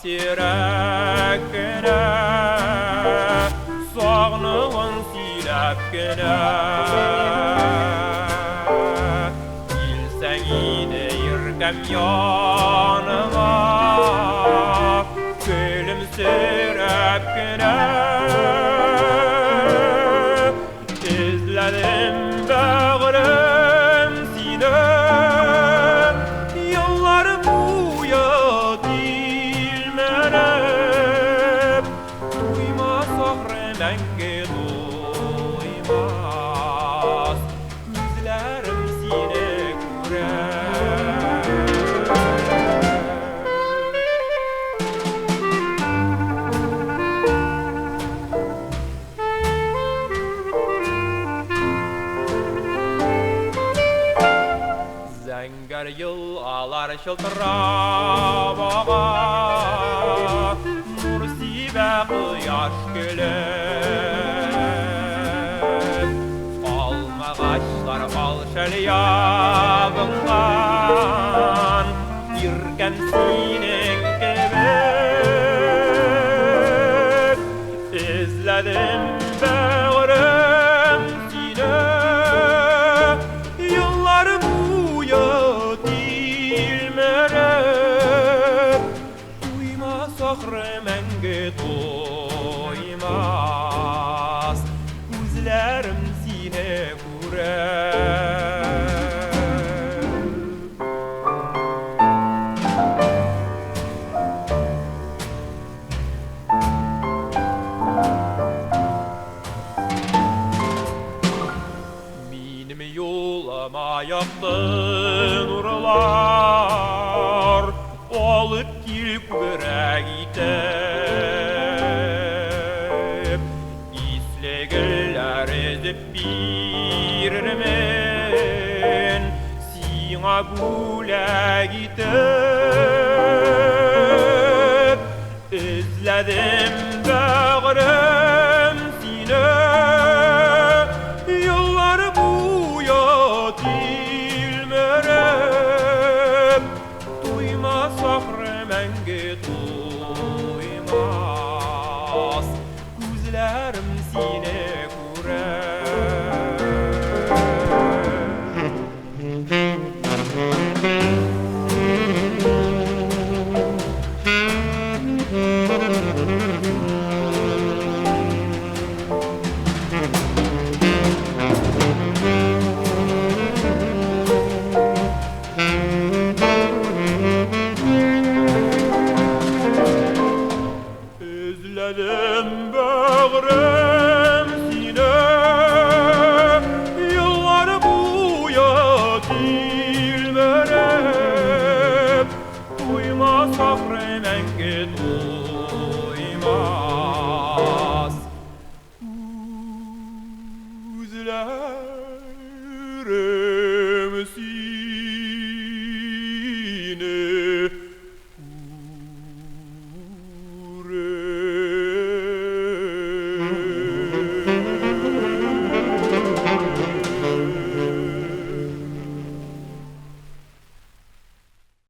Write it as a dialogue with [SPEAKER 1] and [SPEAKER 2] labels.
[SPEAKER 1] Сирәк кенә, сагынуын сөйләп кенә. Килсәң иде, иркәм, яныма, көлемсерәп кенә. Эзләдем, бәгърем, сине еллар буе тилмереп, туймас ахры, мәңге туймас күзләрем сине күреп. Зәңгәр елгалар чылтырап ага, нур сибә кояш көлеп. Алмагачлар ал шәл ябынган, иркәм синең кебек. Эзләдем, бәгърем, сине еллар буе тилмереп, туймас ахры, мәңге туймас күзләрем сине күреп. Минем юлыма якты нурлар алып кил күбрәк итеп. Исле гөлләр өзеп бирермен сиңа бүләк итеп. Эзләдем, бәгърем, сине еллар буе тилмереп, туймас ахры, мәңге туймас күзләрем сине күреп. Эзләдем, бәгърем, сине еллар буе тилмереп, туймас ахры, мәңге туймас күзләрем.